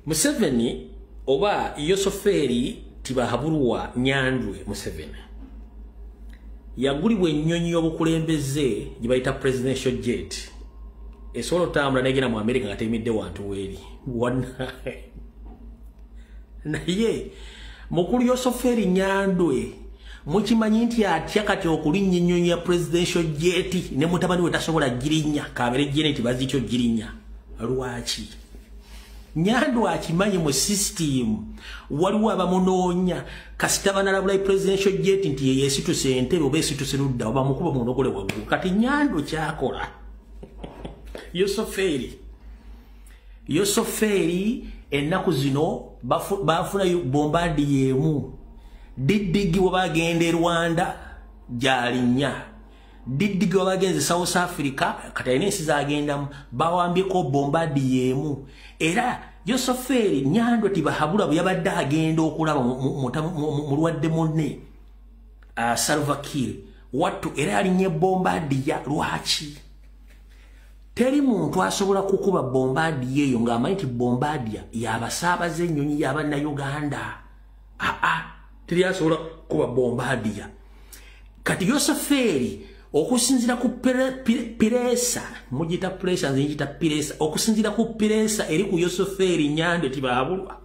Museveni oba Yosoferi Tibahaburwa Nyandwe Museveni yagulibwa ennyonyi y'obukulembeze gye bayita presidential jet esobola otambula negenda mu America nga teyimidde wantu weeri naye mukulu Yosoferi Nyandwe mukimanyi nti atya kati okulinnya ennyonyi ya presidential jet ne mutabani we tasobola girinnya kabeere Janet bazikyo girinnya. Lwaki? Nyandwe akimanyi mu system waliwo abamunoonya kasita banalabula presidential jet nti ye yesituse entebe oba esituse ludda oba mukuba munogole waggulu. Kati Nyandwe kyakola Yosoferi ennaku zino bafunayo Bombardier emu diddigi we bagenda e Rwanda gy'alinnya, diddigi we bagenze South Africa kati alina ensi z'agendamu bawambyeko Bombardier emu. Era Yosoferi Nyandwe Tibahabura bwe yabadde agenda okulaba mulwadde munne Salva Kiir wattu era alinnye Bombardier. Lwaki? Teri muntu asobola kukuba Bombardier eyo ng'amanyi nti Bombardier y'abasaabaze ennyonyi y'Abannayuganda. Teri asobola kukuba Bombardier. Kati Yosoferi okusinziira ku piresa, mugiyita pressure, nze ngiyita piresa, okusinziira ku piresa eri ku Yosoferi Nyandwe Tibahabulwa,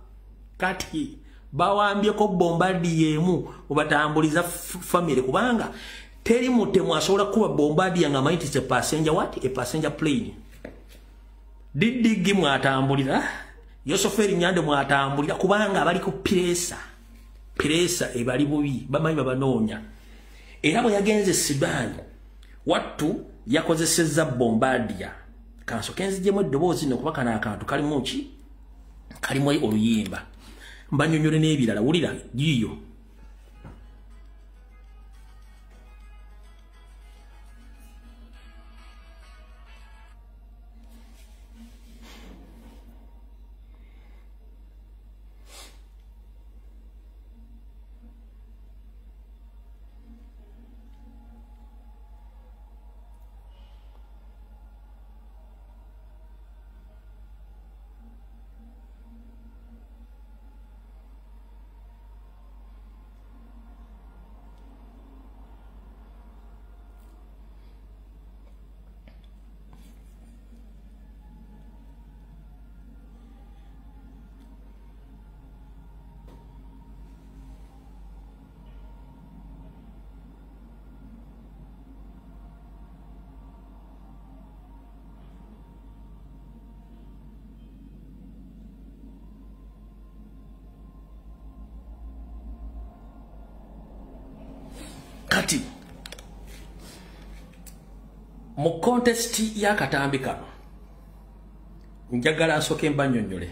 kati bawambyeko Bombardier emu obatambuliza family, kubanga teri mutemu asobola kuba Bombardier ng'amanyi nti passenger what? A passenger plane. Diddigi mwatambulira, Yosoferi Nyandwe mwatambulira, kubanga abali ku piresa, piresa ebali bubi, bamanyi babanoonya. Era bwe yagenze Sudan wattu yakozesezza Bombardier. Kansooke nzigyemu eddoboozi nno kuba kano akantu kalimu ki? Kalimu oluyimba. Mbanyonnyole n'ebirala, wulira giiyo. Kati mu contest y'akatambi kano njagala nsooke mbanyonnyole.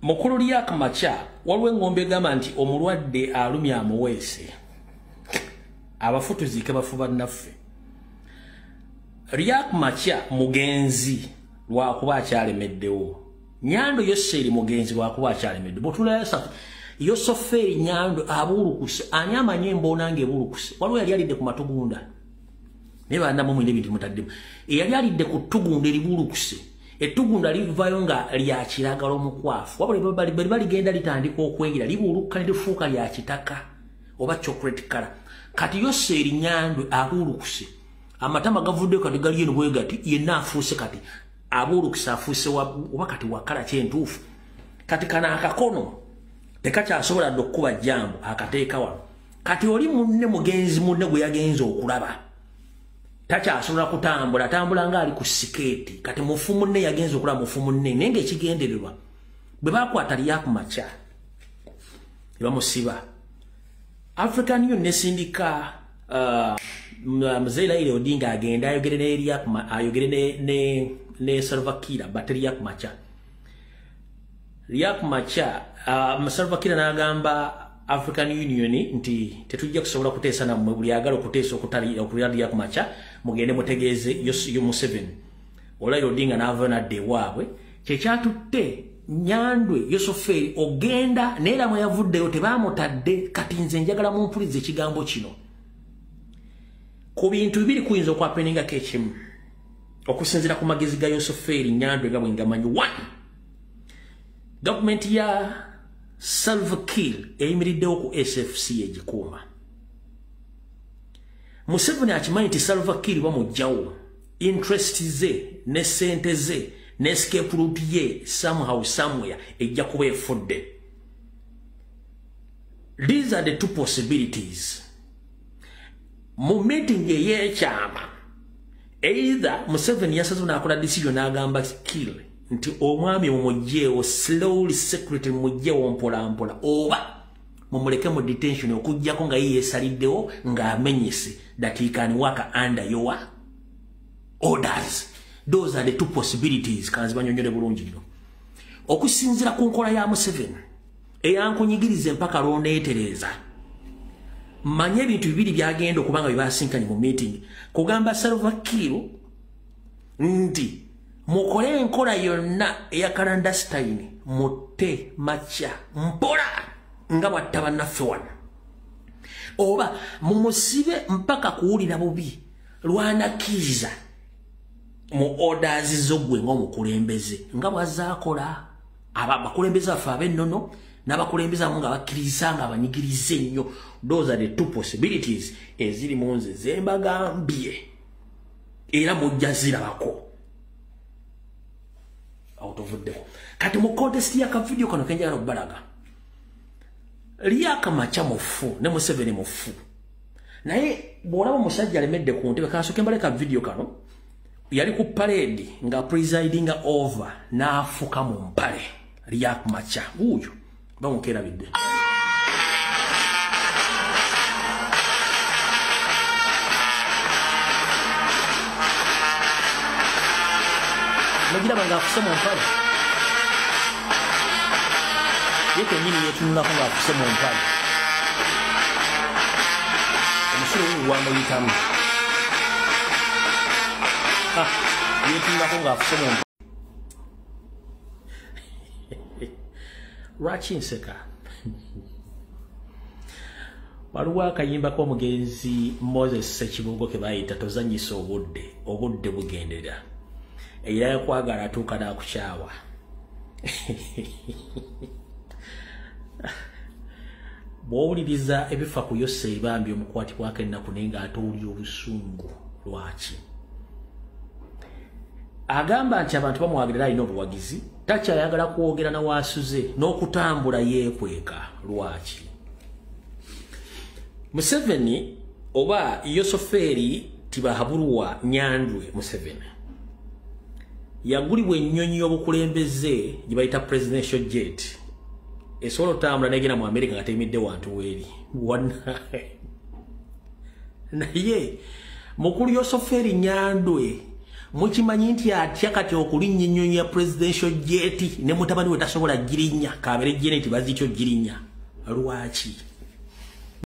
Mukulu Riek Machar waliwo engombe egamba nti omulwadde alumya amuweese, abafu tuziike bafu bannaffe. Riek Machar mugenzi lwakuba akyalemeddewo, Nyandwe Yoseri mugenzi lwakuba akyalemeddewo. Bw'otunula Yosoferi Nyandwe abuulukuse, ani amanyi emboona ng'ebuulukuse? Waliwo yali alidde ku matugunda, naye bannammwe mulina ebintu mutaddemu. Eyali alidde ku ttugunda eribuulukuse, ettugunda livaayo nga lya kiragala omukwafu, wabula bwe liba ligenda litandika okwengera libuuluka ne lifuuka lya kitaka oba chocolate color. Kati Yoseri Nyandwe abuulukuse, amatama gavuddeyo kati gali eno bwe gati, yenna afuuse kati abuulukuse, afuuse oba kati wakala kyentuufu. Kati kano akakono tekakyasobola dde okukuba jambo, akateeka wano. Kati oli munne mugenzi munne gwe yagenze okulaba takyasobola kutambula, atambula ng'ali ku sikeeti. Kati mufu munne yagenze okulaba mufu munne, naye ng'ekigendererwa bwe bakwata Riek Machar ne bamusiba, African Union nesindika Mzee Raila Odinga agenda ayogere ne Riek, ayogere ne Salva Kiir, but Riek Machar Riek Machar Salva Kiir n'agamba African Union nti tetujja kusobola kuteesa nammwe, buli ayagala okuteesa okulya Riek Machar mugende mutegeeze Museveni. Raila Odinga n'avayo n'adda ewaabwe. Kyekyatutte Nyandwe Yosoferi ogenda naye mwe yavuddeyo tebamutadde. Kati nze njagala mumpulize ekigambo kino. Ku bintu bibiri kuyinza okwapeningako ekimu Okusinziira ku magezi ga Yosoferi Nyandwe nga bwe ngamanyi. 1, gavumenti ya Salva Kiir eyimiriddewo ku SFC egikuuma. Museveni akimanyi nti Salva Kiir bamugjawo, interest ze ne sente ze ne escape route ye somehow somewhere ejja kuba efudde. These are the two possibilities. Mu meeting ey'ekyama, either Museveni yasazeewo n'akola decision n'agamba Kiir nti omwami mumugyewo slowly, secretly, mumugyewo mpola mpola, oba mumuleke mu detention okuggyako nga ye yeesaliddewo ng'amenyese that he can work under your orders. Those are the two possibilities. Kanzibanyonyole bulungi nnyo. Okusinziira ku nkola ya Museveni eyankunyigiriza empaka lw'oneetereeza, manye ebintu bibiri byagenda okubanga bye basinkanye mu meeting: kugamba Salva Kiir nti mukole enkola yonna eya clandestine, mutte Machar mpola nga bwatta bannaffe wano, oba mumusibe mpaka kuwulira bubi lwanakkiriza mu orders zo ggwe ng'omukulembeze, nga bw'azaakola abakulembeze baffe ab'ennono n'abakulembeze abamu nga bakkiriza nga abanyigiriza ennyo. Those are the two possibilities eziri mu nze ze mbagambye, era mujja zirabako awo tuvuddeko. Kati mu context y'akavidiyo kano kenjagala okubalaga, Riek Machar mufu ne Museveni mufu, naye bw'olaba omusajja alemedde ku ntebe. Kansooke mbaleka vidiyo kano. Yali ku parade nga presiding over, n'afuka mu mpale. Riek Machar wuuyo, bamukerabidde. Nogiraba ng'afuse mu mpale, ye kennyini yeetunulako ng'afuse mu mpale. Omusulo wuyu gwamuyitamu, yeetunulako ng'afuse mu mpale. Lwaki nseka? Waliwo akayimba k'omugenzi Moses Ssekibugo ke bayita "Tozanyisa obudde, obudde bugendera, era yakwagala atuuka n'akukyawa." Bw'owuliriza ebifa ku Yose bambi omukwatibwako ennaku, naye ng'ate owulira obusungu. Lwaki? Agamba nti abantu bamwagalira, alina obuwagizi, takyayagala kwogera na waasuze n'okutambula yeekweka. Lwaki? Museveni oba Yosoferi Tibahaburwa Nyandwe Museveni yagulibwa ennyonyi y'obukulembeze gye bayita presidential jet, esobola otambula negenda mu America nga teyimidde wantu weeri. Naye mukulu Yosoferi Nyandwe mukimanyi nti atya kati okulinnya ennyonyi ya presidential jet, ne mutabani we tasobola girinnya, kabeere Janet bazityo girinnya. Lwaki?